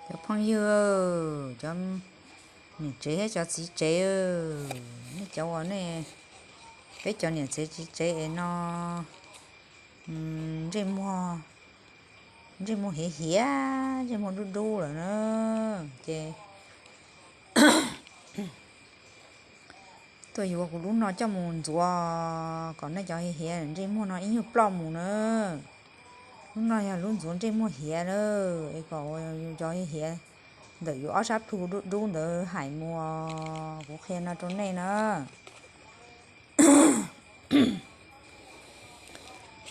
Cov phooj ywg, cov niam tsev thiab cov txiv tsev, nej cov uas nej, peb cov niam tsev txiv tsev es no ntsej muag, ntsej muag hiav hiav, ntsej muag dub dub lawm na, ces tuaj yuav kuv lub no coj mus ntxuav kom nej cov hiav hiav ntsej muag no ib nyuag ploj mus na. Lub no yog lub ntxuav ntsej muag hiav na, es kom yus cov hiav hiav ntawm yus ob sab plhu dub dub ntawd hais mus, kuv qhia no rau nej na.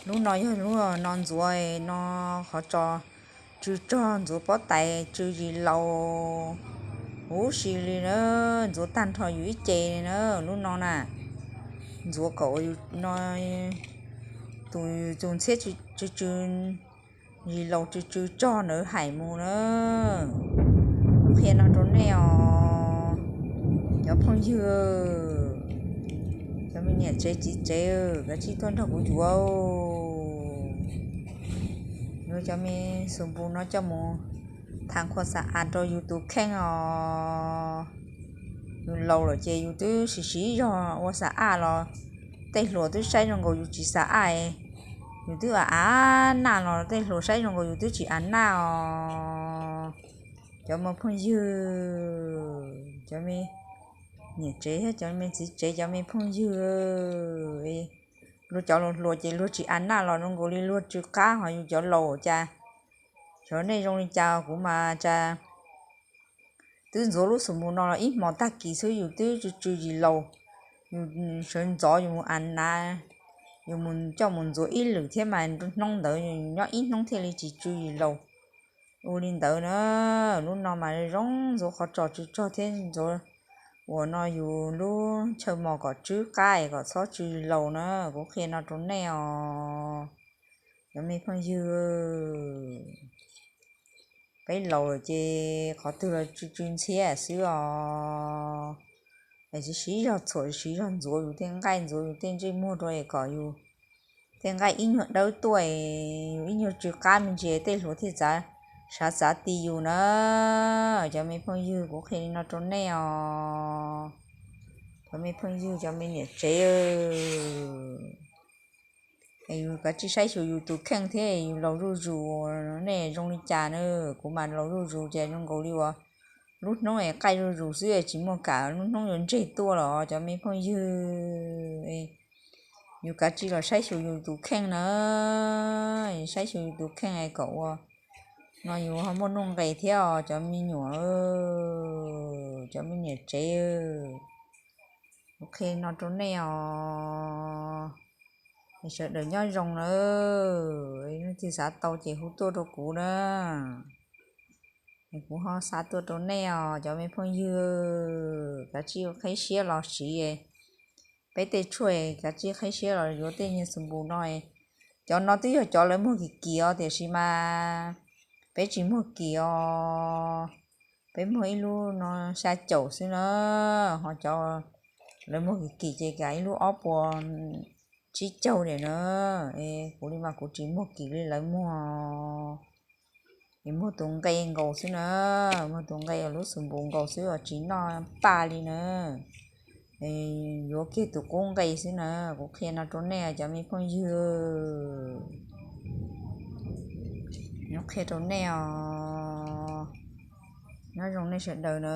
Lub no yog lub no ntxuav no, qhov tso tsw tsog, ntxuav pob tais tsw zis laus huv si li na, ntxuav tag nrho yus ib ce na. Lub no na, ntxuav kom yus no tus ntxhiab tsw tsw zis laus tsw tsw tsog ntawd hais mus na. Qhia no rau nej os cov phooj ywg, cov me niam tsev txiv tsev, kav tsij tuaj nrog kuv yuav. Yuav cov me xus npus no coj mus tham khua xa as rau yus tus kheej os. Yus laus lawm ces yus twb siv siv zog ua xa as los tej hluas twb saib zoo nkaus yus tsis xa as, yus twb a a naj los tej hluas saib zoo nkaus yus twb tsis a naj os. Cov me phooj ywg, cov me niam tsev thiab cov me txiv tsev, cov me phooj ywg, luag cov laus hluas ces luag tsis a naj los zoo nkaus li luag tsw qab, ho yus cov laus cas, xyov nej zoo li cas, kuv mas cas twb ntxuav lub xus npus no los ib hmos tag kis xwb yus twb tsw tsw zis laus. Yus sawv ntxov yus mus a na, yus mus coj mus ntxuav ib lwm thiab mas hnub ntawd nyob ib hnub thiaj li tsis tsw zis laus. Ua li ntawd na, lub no mas zoo ntxuav qhov tso tsw tsog thiab ntxuav uas no yus lub chaw mos kom tsw qab es kom txhob tsw zis laus na, kuv qhia no rau nej os cov me phooj ywg. Peb laus lawm ces qhov twg los tsw tsw ntxhiab xwb os. Es siv siv zog txhuam, siv zog ntxuav yus tej nqaij, ntxuav yus tej ntsej muag rau es kom yus tej nqaij ib nyuag dawb tuaj, yus ib nyuag tsw qab me ntsis tej hluas thiaj txav, xav txav ti yus na. Cov me phooj ywg, kuv qhia li no rau nej os. Cov me phooj ywg, cov me niam tsev, es yus kav tsij saib xyuas yus tus kheej thiab yus laus zuj zus, nej zoo li cas na. Kuv mas laus zuj zus ces zoo nkaus li uas lub hnub es qaij zuj zus xwb, tsis muaj kam, lub hnub yuav ntseg tuaj los cov me phooj ywg. Yus kav tsij los saib xyuas yus tus kheej na, saib xyuas yus tus kheej kom ua no yus ho muaj nuj nqis thiab os cov me nyuam, cov me niam tsev. Kuv qhia no rau nej os. Es sawv daws nyob zoo na, leej twg xav tau ces hu tuaj rau kuv na. Es kuv ho xa tuaj rau nej os cov me phooj ywg, kav tsij ua qhib siab los siv peb tej tshuaj, kav tsij qhib siab los yuav tej niag xus npus no. Cov no twb yog cov lawv muag kim kim os, tiam sis mas peb tsis muag kim os. Peb muag ib lub no xya caum xwb na, ho cov lawv muag kim kim ces kav ib lub ob puas tsib caug diam na. Kuv li mas kuv tsis muag kim li lawv muag. Es muag tus nqe nkaus xwb na, muag tus nqe lub xus npus nkaus xwb os, tsis noj paj li na. Yuav kiag tus qub nqe xwb na. Kuv qhia no rau nej cov me phooj ywg, kuv qhia rau nej os. Nyob zoo nej sawv daws na.